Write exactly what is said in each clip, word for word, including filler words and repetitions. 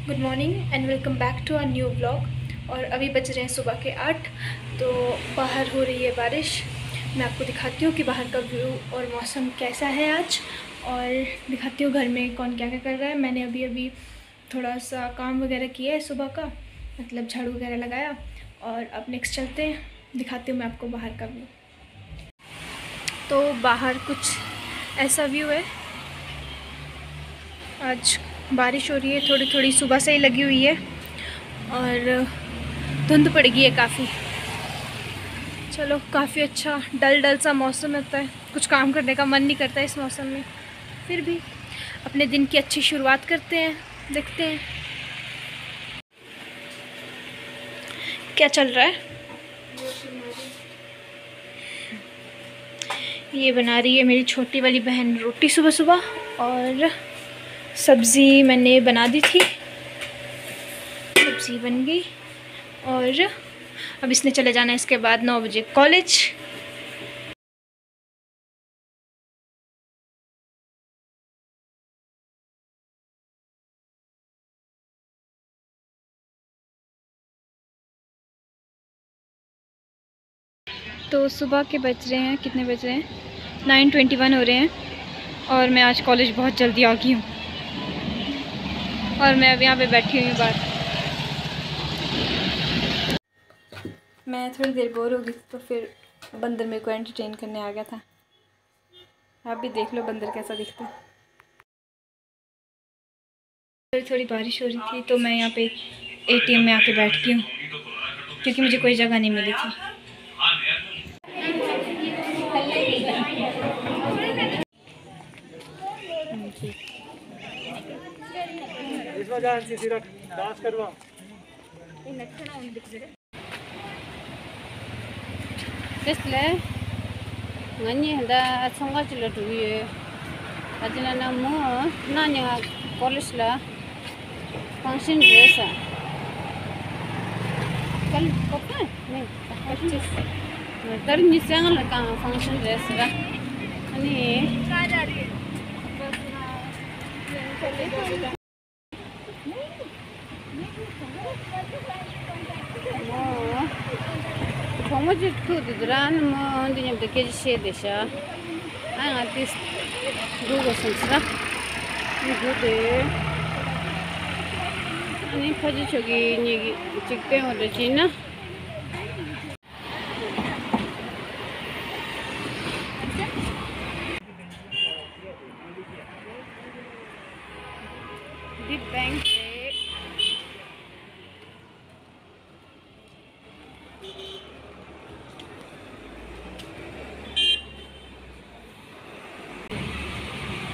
Good morning and welcome back to our new vlog। और अभी बज रहे हैं सुबह के आठ। तो बाहर हो रही है बारिश। मैं आपको दिखाती हूँ कि बाहर का व्यू और मौसम कैसा है आज, और दिखाती हूँ घर में कौन क्या क्या कर रहा है। मैंने अभी अभी थोड़ा सा काम वगैरह किया है सुबह का, मतलब झाड़ू वगैरह लगाया। और अब नेक्स्ट चलते हैं, दिखाती हूँ मैं आपको बाहर का व्यू। तो बाहर कुछ ऐसा व्यू है। आज बारिश हो रही है, थोड़ी थोड़ी सुबह से ही लगी हुई है, और धुंध पड़ गई है काफ़ी। चलो, काफ़ी अच्छा डल डल सा मौसम होता है, कुछ काम करने का मन नहीं करता इस मौसम में। फिर भी अपने दिन की अच्छी शुरुआत करते हैं, देखते हैं क्या चल रहा है। ये बना रही है मेरी छोटी वाली बहन रोटी सुबह सुबह, और सब्ज़ी मैंने बना दी थी, सब्ज़ी बन गई। और अब इसने चले जाना है इसके बाद नौ बजे कॉलेज। तो सुबह के बज रहे हैं, कितने बज रहे हैं? नाइन ट्वेंटी वन हो रहे हैं। और मैं आज कॉलेज बहुत जल्दी आ गई हूँ, और मैं अब यहाँ पे बैठी हुई हूँ बाहर। मैं थोड़ी देर बोर हो गई थी, तो फिर बंदर मेरे को एंटरटेन करने आ गया था। आप भी देख लो बंदर कैसा दिखता है। थोड़ी थोड़ी बारिश हो रही थी, तो मैं यहाँ पे एटीएम में आके बैठ गई हूँ, क्योंकि मुझे कोई जगह नहीं मिली थी। ཏེས་ལེ། ང་གཉིས་ད་ཚོང་ཁང་ཅིག་ལ་འགྲོ་གི་ཡོད། ག་ཅི་ལབ་ན་མོ་ན་ནིང་ང་ཀོ་ལེཇ་ལ་ཕང་ཤན་རེད་ས། ཀལ་ཀོ་ཀ་ནི་ཀ་ཅི། ད་རིང་ཉི་ཤུ་རྩ་ལྔ་ལ་ཀང་ཕང་ཤན་རེད་ཟེར། ཨ་ནི། གྲོགས་མོ་གཅིག་ཐུག་འདུག་ར། ཨ་ནི་མོ་འདི་མཉམ་དུ་སྐད་ཆ་བཤད་བསྡད་ཤག་ཨ་ང་ཏིས་འགྲོ་དགོས་སོང་ཟེར། ཨ་ནི་འགྲོ་དེ། ཨ་ནི་ཕ་ཆེ་ཆོ་གི་གཉིས་ཀྱི་གཅིག་སྟོན་བ་འདྲ་བྱས་ན། འདི་བེང་རེད།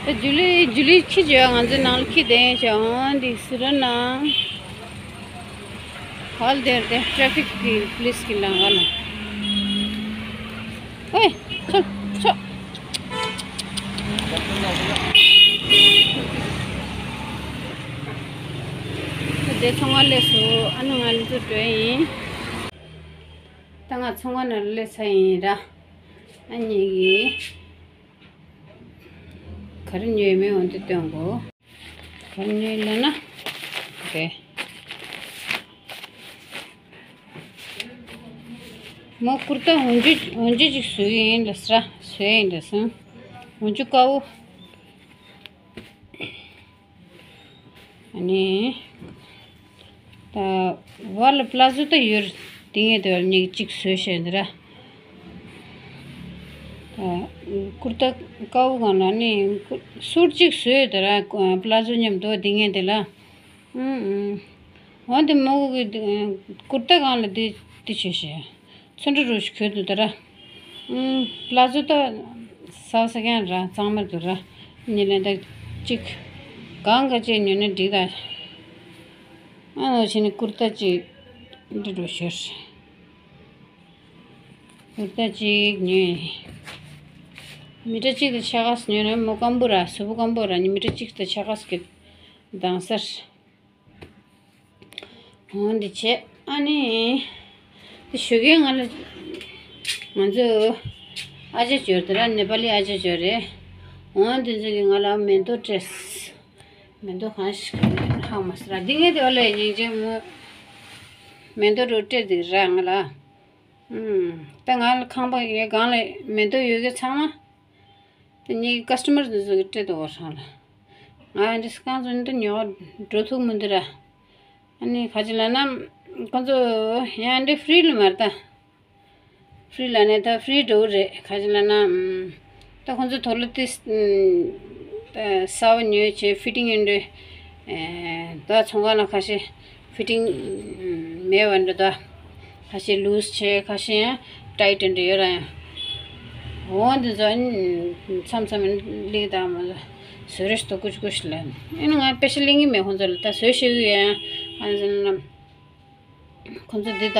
ད་ཇུ་ལི་ཇུ་ལི་ཁྱི་བྱོས། ང་ཚོའི་ནང་ལ་ཁྱི་བསྡད་བྱོས། འདི་སི་ར་ནང་ཧོལ་དེར་དེ་ཊ་ཕིག་གི་པུ་ལིས་གི་ལང་ག་ལ། ཨེ། ཆོ་ཆོ། དེ་ཚོང་བ་སླེབས་སོང་། ཨ་ནི་ང་ཚོ་འགྲོ་ཡིན། ད་ང་ཚོང་བ་ནང་སླེབས་ཚར་ཡིན་ར། ཨ་ནི་གི་ག་རེ་ཉོས་མེད་འོ་འདི་སྟོན་གོ། ག་རེ་ཉོས་ལབ་ན། རེད། མོ་ཀུར་ཏ་འོན་ཇུ་འོན་ཇུ་ཅིག་བཟོས་ཡིན་ལ་ཟེར། བཟོས་ཡིན་ལ་ཟེར། འོན་ཇུ་དཀར་པོ། ཨ་ནི། ད་བར་ལ་པླ་ཛོ་ད་ཡོད། དེ་ངས་དེ་བར་གཉིས་གཅིག་བཟོས་བཤད་འདི་ར། ད་ཀུར་ཏ་དཀར་པོ་སྒང་ལ་ནི་སུཊ་གཅིག་བཟོས་དེ་ར། པླ་ཛོ་མཉམ་དུ་དེ་ངས་དེ་ལ། ཨུམ་ཨུམ། འོན་ཏེ་མོ་གི་ཀུར་ཏ་སྒང་ལ་དེ་དེ་བྱོས་བཤད། ཚོན་ཁྲ་རུ་ཞིག་གྱོན་འདུག་ད་ར། ཨུམ། པླ་ཛོ་ད་ས་ས་ཀན་ར་གཙང་མར་འདུག་ར། ཉི་ལན་ད་གཅིག་གང་ག་ཅིག་ཉོས་ན་འགྲིག་ད། ཨ་ནོ་ཆེ་ནི་ཀུར་ཏ་གཅིག་འདི་འགྲོ་ཤོར། ཀུར་ཏ་གཅིག་ཉོས། མི་ཏྲ་གཅིག་དང་ཕྱེད་ཀ་ཉོས་ན་མོ་སྐམ་པོ་ར་གཟུགས་པོ་སྐམ་པོ་ར་ནི་མི་ཏྲ་གཅིག་དང་ཕྱེད་ཀ་གི་དང་སར། འོ་འདི་བྱས། ཨ་ནི། འདི་ཞོགས་ཀས་ང་ལ། ང་ཚོ་ཨ་ཅག་ཅོ་དེ་ར་ནེ་པ་ལི་ཨ་ཅག་ཅོ་རེད། འོ་འདི་ཚོ་གིས་ང་ལ་མེ་ཏོག་སྤྲད། མེ་ཏོག་གང་ཞིག་ཨ་མ་སི་ར་འདི་ངས་དེ་བ་ལས་ཡིན་ཅེ་མོ་མེ་འདོ་རུ་སྤྲད་དེ་ར་ང་ལ། ཨུམ། ད་ང་ལ་ཁང་པ་ཡོད་སྒང་ལ་མེ་འདོ་ཡོད་གི་ཚང་མ། དེ་ངའི་ཀ་སི་ཊ་མར་དེ་ཚོ་གི་སྤྲད་དེ་འོ་རང་ལ། ང་འདི་སྐང་ཚོ་འདི་ཉོ་འགྲོ་ཐུག་མི་འདི་ར། ཨ་ནི་ཁ་ཅིག་ལ་ན་ཁོང་ཚོ་ཡང་འདི་ཧྥི་རི་ལ་མ་རེད་ད། ཧྥི་རི་ལ་ནས་ད་ཧྥི་རི་འགྲོ་གི་རེད། ཁ་ཅིག་ལ་ན་ཨམ། ད་ཁོང་ཚོ་དོ་ལོ་ཏི་ཨམ། ད་གསར་པ་ཉོས་བྱས་ཕི་ཊིང་ཡིན་འདྲ། ཨེ། ད་ཚོང་ཁང་ལ་ཁ་ཤས་ཕི་ཊིང་ཨམ། མེད་པ་འདྲ། ད་ཁ་ཤས་ལུས་བྱས་ཁ་ཤས་ཡང་ཊའི་ཊི་འདྲ་ཡོད་ར་ཡང་། འོ་འདི་ཚོ་ཨ་ནི་མཚམས་མཚམས་ལིག་དང་མ་བཟོ་རེ་ཞིག་ཏུ་ཀུ་ཅི་ཀུ་ཅི་ལ། ཨ་ནི་ང་པེ་ཤ་ལེན་གི་མེད། ཁོང་ཚོ་ལ་ད་བཟོས་ཤེས་གི་ཡོད་ཡང་ཨ་ནི་ཟེར་ན། ཁོང་ཚོ་འདི་ད།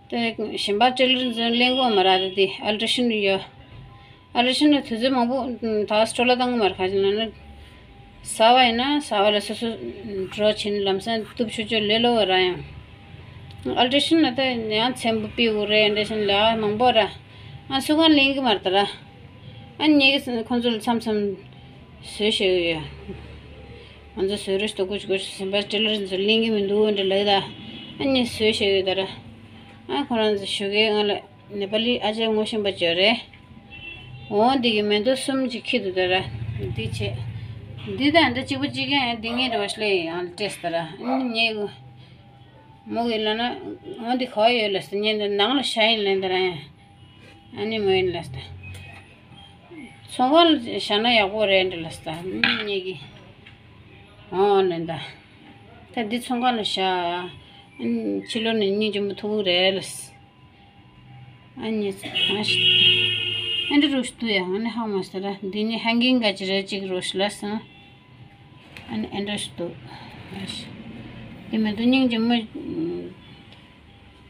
དེ་གཞན་པ་ཊེ་ལར་ཚོ་ལེན་གོ་མ་ར་དེ་དེ་ཨལ་ཊ་ཤན་ཡོད། ཨལ་ཊ་ཤན་ལ་དུས་ཚོད་མང་པོ་ད་སྤྲོ་ལ་བཏང་གི་མ་ར། ཁ་ཅིག་ལ་ན་གསར་པ་ཡིན་ན་གསར་པ་ལ་སོ་སོ་འགྲོ་ཕྱིན་ལམ་སང་གཏུབ་ཆོག་ཆོག་ལས་སླ་པོ་ར་ཡང་། ཨལ་ཊ་ཤན་ལ་ད་ཡང་ཚེམ་བུ་ཕུད་དགོས་རེད། ཨལ་ཊ་ཤན་ལ་མང་པོ་ར། ཨ་སུ་གང་ལེན་གི་མ་ར་ད་ར། ཨ་ངེད་ཀྱི་ཁོང་ཚོ་ལ་མཚམས་མཚམས་བཟོས་བཞག་གི་ཡོད། ང་ཚོ་བཟོས་རོགས་ཞུ་དགོས་ཞུ་དགོས་ཞུ་སེམས་པ་ཊེ་ལར་ཚོ་ལེན་གི་མི་འདུག་འདྲ་ལབ་ད། ཨ་ནི་བཟོས་བཞག་ཡོད་ད་ར། ཨ་ཁོ་རང་ཚོ་ཞོགས་ཀས་ང་ལ་ནེ་པ་ལི་ཨ་ཅག་ངོ་ཤེས་པ་ཅིག་ཡོད་རེད། འོ་འདི་གི་མེ་ཏོག་གསུམ་ཅིག་ཁྱེར་འདུག་ད་ར། འདི་བྱས། འདི་དང་འདི་གཅིག་པ་གཅིག་རྐྱང་ཡང་འདི་ངའི་འདྲ་བ་ཞིག་ལས་ཡང་སྤྲད་ད་ར། ཨ་ནི་ངས་མོ་གི་ལབ་ན། འོ་འདི་ག་པར་ཡོད་ལབ་ཟེར། ངས་འདི་ནང་ལ་བཞག་ཡིན་ལབ་ད་ར་ཡང་། ཨ་ནི་མོ་ཡིན་ལབ་ད། ཚོང་ཁང་ལ་བཞག་ན་ཡག་པོ་རེད་འདྲ་ལབ་ད། ངེད་ཀྱིས། འོ་ལབ་ད། ད་འདི་ཚོང་ཁང་ལ་བཞག་ཕྱི་ལོགས་ནས་སྙིང་རྗེ་མོ་ཐུག་གི་རེད་ལབ། ཨ་ནི་ཨ་ཤི། ཨེ་འདྲ་རོ་ཞིག་འདུག་ཡ། ཨ་ནི་ཧང་མ་ཟེར་ར། འདི་ནི་ཧེང་གིང་ག་ཅི་རེད་ཅིག་རོ་ཞིག་ལབ་སོང་། ཨ་ནི་ཨེ་འདྲ་ཞིག་འདུག་ཨ་ཤི། འདི་མི་འདུག་སྙིང་རྗེ་མོ།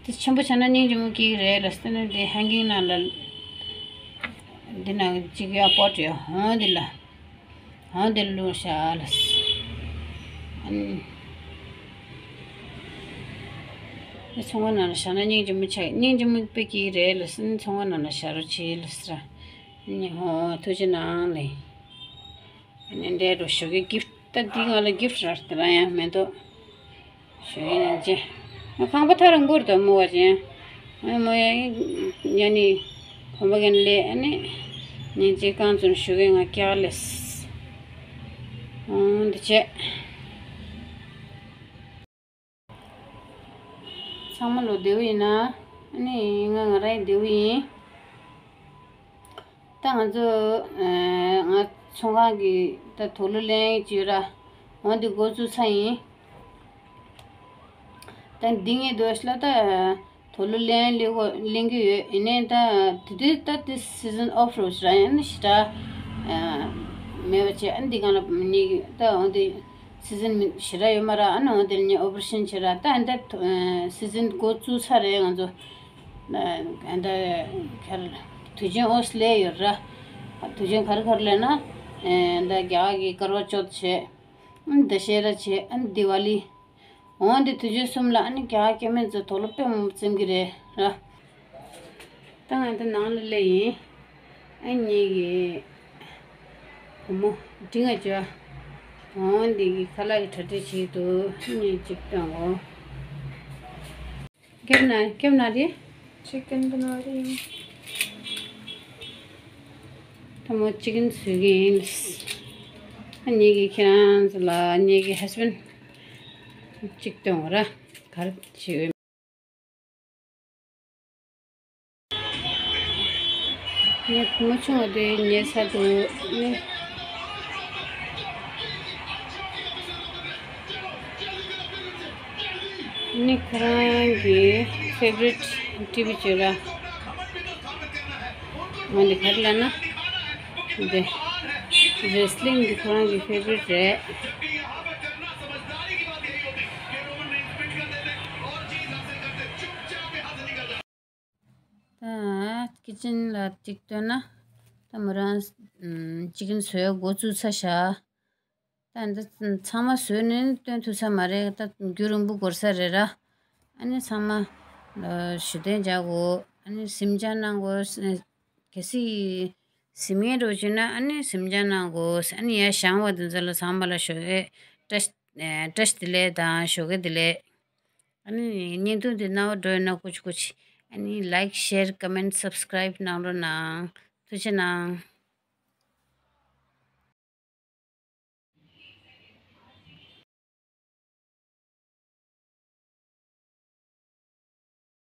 དེ་ཆེན་པོ་བྱས་ན་སྙིང་རྗེ་མོ་སྐྱེ་གི་རེད་ལབ་སྟེ་ནི་དེ་ཧེང་གིང་ནང་ལ། འདི་ནང་གཅིག་ཡ་པོ་ཊི་ཡོད། འོ་འདི་ལ། འོ་འདི་ལ་བླུགས་བཞག་ལབ། ཨ་ནི། དེ་ཚོང་ཁང་ནང་ལ་བཞག་ན་སྙིང་རྗེ་མོ་ཆགས། སྙིང་རྗེ་མོ་དཔེ་སྐྱེ་གི་རེད་ལབ་སྟེ་ནི་ཚོང་ཁང་ནང་ལ་བཞག་རོགས་བྱེད་ལབ་ཟེར། ཨ་ནི་འོ་ཐུགས་རྗེ་གནང་ལབ། ཨ་ནི་འདྲ་རོ་ཞོགས་ཀས་གིཕ་ཊི། ད་འདི་ང་ལ་གིཕ་ཊི་རེད་དེ་རང་ཡང་མེ་ཏོག་ཞོགས་ཀས་སྙིང་རྗེ། ཁང་པ་ཐག་རིང་པོ་རེད་དོ་མོ་བ་ཅན། ཨ་མོ་ཡ་ཡ་ནི་ཁོམ་པ་གན་ལས་ཨ་ནི་སྙིང་རྗེ་རྐང་བཙུན་ཞོགས་ཀས་ང་སྐྱག་ལས། ཨོ་འདི་བྱས། ཚང་མ་ལོ་བདེ་པོ་ཡིན་ན། ཨ་ནི་ང་ང་རང་ཡང་བདེ་པོ་ཡིན། ད་ང་ཚོ་ཨ་ང་ཚོང་ཁང་གི་ད་དུག་ལོག་ལེན་ཡག་ཅིག་ཡོད་ར། འོ་འདི་འགོ་བཙུགས་ཚར་ཡིན། ད་འདི་ངས་འདོད་ཤི་ལ་ད་དུག་ལོག་ལེན་ལེན་གོ་ལེན་གི་ཡོད། ཡིན་ནའི་ད་དེ་དུས་ད་དེ་སི་ཛན་ཨོཕ་རེད་ར། ཡང་ན་ཞེ་དྲག་མེད་པ་བྱས། ཨ་འདི་གང་ལ་ནི་ད་འོ་འདི་སི་ཛན་མི་ཞེ་དྲག་ཡོད་མ་ར། ཨ་ནི་འོ་འདི་ནི་ཨོ་པ་རེ་ཤན་བྱས་ར། ད་ཨ་ད་སི་ཛན་འགོ་བཙུགས་ཚར་རེད་ང་ཚོ། ཨ་ད་ཁར་དུས་ཆེན་ཨོ་སི་ལེ་ཡོད་ར། དུས་ཆེན་ག་རེ་ག་རེ་ལབ་ན། ཨ་ད་རྒྱ་གར་གྱི་ཀར་བ་ཅོད་བྱས། ཨ་ད་ཤེ་ར་བྱས། ཨ་ད་དི་ཝ་ལི། འོ་འདི་དུས་ཆེན་གསུམ་ལ་ཨ་ནི་རྒྱ་གར་སྐྱེ་དམན་ཚོ་དུག་ལོག་དཔེ་མང་པོ་བཙེམ་གི་རེད་ར། ད་ང་ད་ནང་ལ་སླེབས་ཡིན། ཨ་ངེད་ཀྱི་བུ་མོ་འབྲིང་ང་ཅོ། འོ་འདི་གི་ཁ་ལག་གི་གྲ་སྒྲིག་བྱེད་འདུག་ངས་ཅིག་སྟོན་གོ། རྒྱབ་ན་རྒྱབ་ན་རེད། ཅི་ཀན་ཏན་ཝ་རི་ཡིན། ད་མོ་ཅི་ཀན་བཟོས་གི་ཡིན། ཨ་ངེད་ཀྱི་ཁྱེད་རང་ཚོ་ལ་ངེད་ཀྱི་ཧས་བྷེན་ཅིག་སྟོན་གོ་ར། ག་རེ་བྱེད་འོས། ངའི་བུ་མོ་ཆུང་བ་དེ་ཉལ་ས་འདུག་ནི། ནི་ཁོ་རང་གི་ཕེ་ཝ་རི་ཊི་ཊི་ཝི་བྱོས་ར། འོ་འདི་ག་རེ་ལབ་ན། འདི་རེ་སི་ལིང་འདི་ཁོ་རང་གི་ཕེ་ཝ་རི་ཊི་རེད། ད་ཀི་ཅན་ལ་གཅིག་སྟོན་ན། ད་མོ་རང་ཅི་ཀན་བཟོས་འགོ་བཙུགས་ཚར་ཤག་ད་འདི་ཚང་མ་བཟོས་ནས་སྟོན་ཐུབ་ས་མ་རེད། ད་རྒྱུན་རིང་པོ་འགོར་ས་རེད་ར། ཨ་ནི་ཚང་མ་ལ་ཞུ་རྟེན་རྒྱག་དགོས། ཨ་ནི་གཟིམ་འཇག་གནང་དགོས། གལ་སྲིད་གཟིམ་ངེས་འགྲོ་བྱུང་ན་ཨ་ནི་གཟིམ་འཇག་གནང་དགོས། ཨ་ནི་ཡར་བཞེངས་པ་དེ་ཚོ་ལ་ཚང་མ་ལ་ཞོགས་ཀས་བཀྲ་ཤིས་ བཀྲ་ཤིས་བདེ་ལེགས་དང་ཞོགས་ཀས་བདེ་ལེགས། ཨ་ནི་བརྙན་ཐུང་འདི་རྣ་བར་འགྲོ་ཡོད་ན་ཀུ་ཅི་ཀུ་ཅི་ཨ་ནི་like, share, comment, subscribe གནང་རོགས་གནང་། ཐུགས་རྗེ་གནང་།